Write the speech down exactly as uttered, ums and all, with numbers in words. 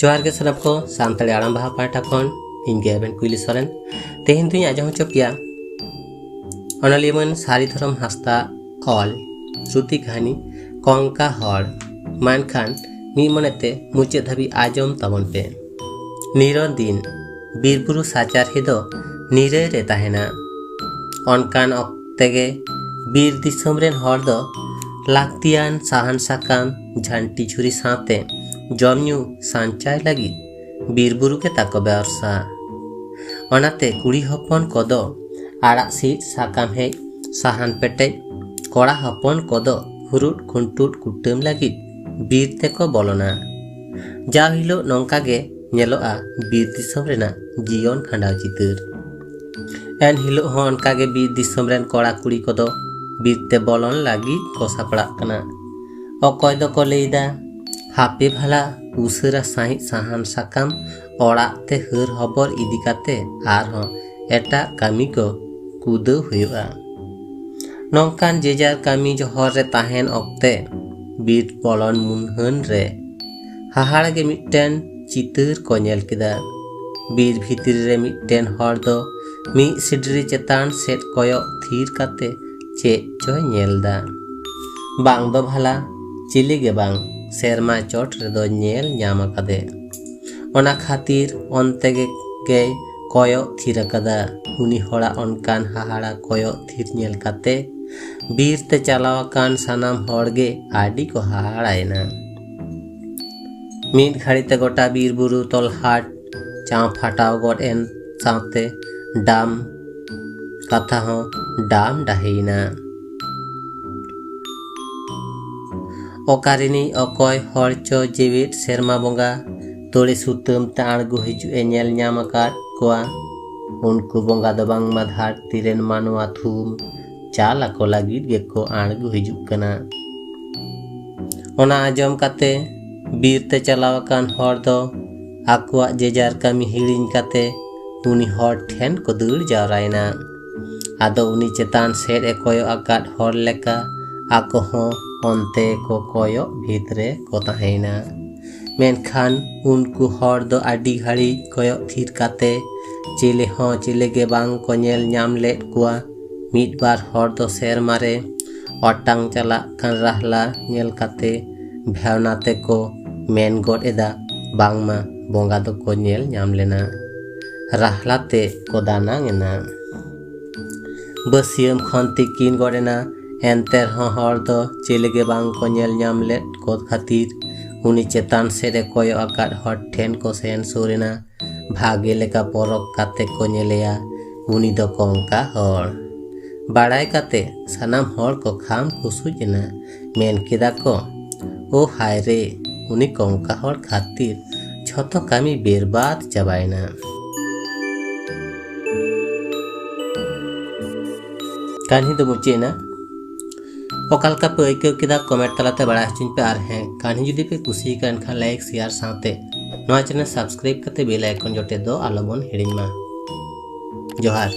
ᱡᱚᱦᱟᱨ ᱜᱮ ᱥᱟᱱᱟᱢ ᱠᱚ, ᱥᱟᱱᱛᱟᱲᱤ ᱟᱲᱟᱝ ᱵᱟᱦᱟ ᱯᱟᱦᱴᱟ ᱠᱷᱚᱱ ᱤᱧ ᱜᱮ ᱟᱵᱮᱱ ᱠᱩᱭᱞᱤ ᱥᱚᱨᱮᱱ᱾ ᱛᱮᱦᱮᱧ ᱫᱩᱧ ᱟᱸᱡᱚᱢ ᱦᱚᱪᱚ ᱯᱮᱭᱟ ᱚᱱᱚᱞᱤᱭᱟᱹ ᱢᱟᱹᱱ ᱥᱟᱹᱨᱤ ᱫᱷᱚᱨᱚᱢ ᱦᱟᱸᱥᱫᱟ ᱚᱞ ᱥᱨᱩᱛᱤ ᱠᱟᱹᱦᱱᱤ ᱠᱚᱝᱠᱟ ᱦᱚᱲ᱾ ᱢᱮᱱᱠᱷᱟᱱ ᱢᱤᱫ ᱢᱚᱱᱮᱛᱮ ᱢᱩᱪᱟᱹᱫ ᱫᱷᱟᱹᱵᱤᱡ ᱟᱸᱡᱚᱢ ᱛᱟᱵᱚᱱ ᱯᱮ᱾ ᱱᱤᱨᱚᱱ ᱫᱤᱱ ᱵᱤᱨᱵᱩᱨᱩ ᱥᱟᱪᱟᱨᱦᱮ ᱫᱚ ᱱᱤᱨᱟᱹᱭ ᱨᱮ ᱛᱟᱦᱮᱱᱟ᱾ ᱚᱱᱠᱟᱱ ᱚᱠᱛᱮ ᱜᱮ ᱵᱤᱨ ᱫᱤᱥᱚᱢ ᱨᱮᱱ ᱦᱚᱲ ᱫᱚ ᱞᱟᱹᱠᱛᱤᱭᱟᱱ ᱥᱟᱦᱟᱱ ᱥᱟᱠᱟᱢ, ᱡᱷᱟᱹᱱᱴᱤ ᱡᱷᱩᱨᱤ ᱥᱟᱶᱛᱮ ᱡᱚᱢ ᱧᱩ ᱥᱟᱧᱪᱟᱭ ᱞᱟᱹᱜᱤᱫ ᱵᱤᱨ ᱵᱩᱨᱩ ᱜᱮ ᱛᱟᱠᱚ ᱵᱮᱣᱥᱟ᱾ ᱚᱱᱟᱛᱮ ᱠᱩᱲᱤ ᱦᱚᱯᱚᱱ ᱠᱚᱫᱚ ᱟᱲᱟᱜ ᱥᱤᱫ, ᱥᱟᱠᱟᱢ ᱦᱮᱡ, ᱥᱟᱦᱟᱱ ᱯᱮᱴᱮᱡ, ᱠᱚᱲᱟ ᱦᱚᱯᱚᱱ ᱠᱚᱫᱚ ᱦᱩᱨᱩᱫ ᱠᱷᱩᱱᱴᱩᱫ ᱠᱩᱴᱟᱹᱢ ᱞᱟᱹᱜᱤᱫ ᱵᱤᱨ ᱛᱮᱠᱚ ᱵᱚᱞᱚᱱᱟ᱾ ᱡᱟᱣ ᱦᱤᱞᱳᱜ ᱱᱚᱝᱠᱟ ᱜᱮ ᱧᱮᱞᱚᱜᱼᱟ ᱵᱤᱨ ᱫᱤᱥᱚᱢ ᱨᱮᱱᱟᱜ ᱡᱤᱭᱚᱱ ᱠᱷᱟᱸᱰᱟᱣ ᱪᱤᱛᱟᱹᱨ᱾ ᱮᱱ ᱦᱤᱞᱳᱜ ᱦᱚᱸ ᱚᱱᱠᱟ ᱜᱮ ᱵᱤᱨ ᱫᱤᱥᱚᱢ ᱨᱮᱱ ᱠᱚᱲᱟ ᱠᱩᱲᱤ ᱠᱚᱫᱚ ᱵᱤᱨ ᱛᱮ ᱵᱚᱞᱚᱱ ᱞᱟᱹᱜᱤᱫ ᱠᱚ ᱥᱟᱯᱲᱟᱜ ᱠᱟᱱᱟ᱾ ᱚᱠᱚᱭ ᱫᱚᱠᱚ ᱞᱟᱹᱭᱫᱟ, ᱦᱟᱯᱮ ᱵᱷᱟᱞᱟ ᱩᱥᱟᱹᱨᱟ ᱥᱟᱺᱦᱤᱡ ᱥᱟᱦᱟᱱ ᱥᱟᱠᱟᱢ ᱚᱲᱟᱜ ᱛᱮ ᱦᱟᱹᱨ ᱦᱚᱵᱚᱨ ᱤᱫᱤ ᱠᱟᱛᱮ ᱟᱨᱦᱚᱸ ᱮᱴᱟᱜ ᱠᱟᱹᱢᱤ ᱠᱚ ᱠᱩᱫᱟᱹᱣ ᱦᱩᱭᱩᱜᱼᱟ᱾ ᱱᱚᱝᱠᱟᱱ ᱡᱮᱡᱟᱨ ᱠᱟᱹᱢᱤ ᱡᱚᱦᱚᱨ ᱨᱮ ᱛᱟᱦᱮᱱ ᱚᱠᱛᱮ ᱵᱤᱨ ᱵᱚᱞᱚᱱ ᱢᱩᱱᱦᱟᱹᱱ ᱨᱮ ᱦᱟᱦᱟᱲᱟ ᱜᱮ ᱢᱤᱫᱴᱮᱱ ᱪᱤᱛᱟᱹᱨ ᱠᱚ ᱧᱮᱞ ᱠᱮᱫᱟ᱾ ᱵᱤᱨ ᱵᱷᱤᱛᱨᱤ ᱨᱮ ᱢᱤᱫᱴᱮᱱ ᱦᱚᱲ ᱫᱚ ᱢᱤᱫ ᱥᱤᱰᱨᱤ ᱪᱮᱛᱟᱱ ᱥᱮᱫ ᱠᱚᱭᱚᱜ ᱛᱷᱤᱨ ᱠᱟᱛᱮ ᱪᱮᱫ ᱪᱚᱭ ᱧᱮᱞ ᱫᱟ᱾ ᱵᱟᱝ ᱫᱚ ᱵᱷᱟᱞᱟ ᱪᱤᱞᱤ ᱜᱮ ᱵᱟᱝ, ᱥᱮᱨᱢᱟ ᱪᱚᱴ ᱨᱮᱫᱚ ᱧᱮᱞ ᱧᱟᱢ ᱟᱠᱟᱫᱮ᱾ ᱚᱱᱟ ᱠᱷᱟᱹᱛᱤᱨ ᱚᱱᱛᱮ ᱜᱮ ᱜᱮᱭ ᱠᱚᱭᱚᱜ ᱛᱷᱤᱨ ᱟᱠᱟᱫᱟ᱾ ᱩᱱᱤ ᱦᱚᱲᱟᱜ ᱚᱱᱠᱟᱱ ᱦᱟᱦᱟᱲᱟ ᱠᱚᱭᱚᱜ ᱛᱷᱤᱨ ᱧᱮᱞ ᱠᱟᱛᱮ ᱵᱤᱨ ᱛᱮ ᱪᱟᱞᱟᱣ ᱟᱠᱟᱱ ᱥᱟᱱᱟᱢ ᱦᱚᱲ ᱜᱮ ᱟᱹᱰᱤ ᱠᱚ ᱦᱟᱦᱟᱲᱟᱭᱮᱱᱟ᱾ ᱢᱤᱫ ᱜᱷᱟᱹᱲᱤ ᱛᱮ ᱜᱚᱴᱟ ᱵᱤᱨ ᱵᱩᱨᱩ ᱛᱚᱞᱦᱟᱴ ᱪᱟᱶ ᱯᱷᱟᱴᱟᱣ ᱜᱚᱫ ᱮᱱ ᱥᱟᱶᱛᱮ ᱰᱟᱢ ᱠᱟᱛᱷᱟ ᱦᱚᱸ ᱰᱟᱢ ᱰᱟᱦᱮᱭᱮᱱᱟ᱾ ᱚᱠᱟ ᱨᱤᱱᱤᱡ ᱚᱠᱚᱭ ᱦᱚᱲ ᱪᱚ ᱡᱮᱣᱮᱫ ᱥᱮᱨᱢᱟ ᱵᱚᱸᱜᱟ ᱛᱚᱲᱮ ᱥᱩᱛᱟᱹᱢ ᱛᱮ ᱟᱬᱜᱚ ᱦᱤᱡᱩᱜ ᱮ ᱧᱮᱞ ᱧᱟᱢ ᱟᱠᱟᱫ ᱠᱚᱣᱟ᱾ ᱩᱱᱠᱩ ᱵᱚᱸᱜᱟ ᱫᱚ ᱵᱟᱝᱢᱟ ᱫᱷᱟᱹᱨᱛᱤ ᱨᱮᱱ ᱢᱟᱱᱣᱟ ᱛᱷᱩᱢ ᱪᱟᱞ ᱟᱠᱚ ᱞᱟᱹᱜᱤᱫ ᱜᱮᱠᱚ ᱟᱬᱜᱚ ᱦᱤᱡᱩᱜ ᱠᱟᱱᱟ᱾ ᱚᱱᱟ ᱟᱸᱡᱚᱢ ᱠᱟᱛᱮ ᱵᱤᱨ ᱛᱮ ᱪᱟᱞᱟᱣ ᱟᱠᱟᱱ ᱦᱚᱲ ᱫᱚ ᱟᱠᱚᱣᱟᱜ ᱡᱮᱡᱟᱨ ᱠᱟᱹᱢᱤ ᱦᱤᱲᱤᱧ ᱠᱟᱛᱮ ᱩᱱᱤ ᱦᱚᱲ ᱴᱷᱮᱱ ᱠᱚ ᱫᱟᱹᱲ ᱡᱟᱣᱨᱟᱭᱮᱱᱟ᱾ ᱟᱫᱚ ᱩᱱᱤ ᱪᱮᱛᱟᱱ ᱥᱮᱫ ᱮ ᱠᱚᱭᱚᱜ ᱟᱠᱟᱫ ᱦᱚᱲ ᱞᱮᱠᱟ ᱟᱠᱚ ᱦᱚᱸ ᱚᱱᱛᱮ ᱠᱚ ᱠᱚᱭᱚᱜ ᱵᱷᱤᱛ ᱨᱮ ᱠᱚ ᱛᱟᱦᱮᱸᱭᱮᱱᱟ᱾ ᱢᱮᱱᱠᱷᱟᱱ ᱩᱱᱠᱩ ᱦᱚᱲ ᱫᱚ ᱟᱹᱰᱤ ᱜᱷᱟᱹᱲᱤᱡ ᱠᱚᱭᱚᱜ ᱛᱷᱤᱨ ᱠᱟᱛᱮ ᱪᱤᱞᱤ ᱦᱚᱸ ᱪᱤᱞᱤ ᱜᱮ ᱵᱟᱝ ᱠᱚ ᱧᱮᱞ ᱧᱟᱢ ᱞᱮᱫ ᱠᱚᱣᱟ᱾ ᱢᱤᱫ ᱵᱟᱨ ᱦᱚᱲ ᱫᱚ ᱥᱮᱨᱢᱟ ᱨᱮ ᱚᱴᱟᱝ ᱪᱟᱞᱟᱜ ᱠᱟᱱ ᱨᱟᱦᱞᱟ ᱧᱮᱞ ᱠᱟᱛᱮ ᱵᱷᱟᱵᱽᱱᱟ ᱛᱮᱠᱚ ᱢᱮᱱ ᱜᱚᱫ ᱮᱫᱟ, ᱵᱟᱝᱢᱟ ᱵᱚᱸᱜᱟ ᱫᱚᱠᱚ ᱧᱮᱞ ᱧᱟᱢ ᱞᱮᱱᱟ᱾ ᱨᱟᱦᱞᱟ ᱛᱮ ᱠᱚ ᱫᱟᱱᱟᱝ ᱮᱱᱟ᱾ ᱵᱟᱹᱥᱭᱟᱹᱢ ᱠᱷᱚᱱ ᱛᱤᱠᱤᱱ ᱜᱚᱫ ᱮᱱᱟ, ᱮᱱᱛᱮ ᱨᱮᱦᱚᱸ ᱦᱚᱲ ᱫᱚ ᱪᱤᱞᱤ ᱜᱮ ᱵᱟᱝ ᱠᱚ ᱧᱮᱞ ᱧᱟᱢ ᱞᱮᱫ ᱠᱚ ᱠᱷᱟᱹᱛᱤᱨ ᱩᱱᱤ ᱪᱮᱛᱟᱱ ᱥᱮᱫ ᱮ ᱠᱚᱭᱚᱜ ᱟᱠᱟᱫ ᱦᱚᱲ ᱴᱷᱮᱱ ᱠᱚ ᱥᱮᱱ ᱥᱩᱨ ᱮᱱᱟ᱾ ᱵᱷᱟᱜᱮ ᱞᱮᱠᱟ ᱯᱚᱨᱚᱠ ᱠᱟᱛᱮ ᱠᱚ ᱧᱮᱞᱮᱭᱟ, ᱩᱱᱤ ᱫᱚ ᱠᱚᱝᱠᱟ ᱦᱚᱲ᱾ ᱵᱟᱲᱟᱭ ᱠᱟᱛᱮ ᱥᱟᱱᱟᱢ ᱦᱚᱲ ᱠᱚ ᱠᱷᱟᱢ ᱠᱩᱥᱩᱡ ᱮᱱᱟ᱾ ᱢᱮᱱ ᱠᱮᱫᱟ ᱠᱚ, ᱳ ᱦᱟᱭ ᱨᱮ, ᱩᱱᱤ ᱠᱚᱝᱠᱟ ᱦᱚᱲ ᱠᱷᱟᱹᱛᱤᱨ ᱡᱷᱚᱛᱚ ᱠᱟᱹᱢᱤ ᱵᱮᱨᱵᱟᱫ ᱪᱟᱵᱟᱭᱮᱱᱟ᱾ ᱠᱟᱹᱦᱱᱤ ᱫᱚ ᱢᱩᱪᱟᱹᱫ ᱮᱱᱟ᱾ ᱚᱠᱟ ᱞᱮᱠᱟ ᱯᱮ ᱟᱹᱭᱠᱟᱹᱣ ᱠᱮᱫᱟ, ᱠᱚᱢᱮᱱᱴ ᱛᱟᱞᱟᱛᱮ ᱵᱟᱲᱟᱭ ᱦᱚᱪᱚᱧ ᱯᱮ᱾ ᱟᱨ ᱦᱮᱸ, ᱠᱟᱹᱦᱱᱤ ᱡᱩᱫᱤ ᱯᱮ ᱠᱩᱥᱤᱭᱟᱠᱟᱫ ᱮᱱᱠᱷᱟᱱ ᱞᱟᱭᱤᱠ, ᱥᱮᱭᱟᱨ ᱥᱟᱶᱛᱮ ᱱᱚᱣᱟ ᱪᱮᱱᱮᱞ ᱥᱟᱵᱥᱠᱨᱟᱭᱤᱵ ᱠᱟᱛᱮ ᱵᱮᱞ ᱟᱭᱠᱚᱱ ᱡᱚᱴᱮᱫ ᱫᱚ ᱟᱞᱚᱵᱚᱱ ᱦᱤᱲᱤᱧ ᱢᱟ᱾ ᱡᱚᱦᱟᱨ᱾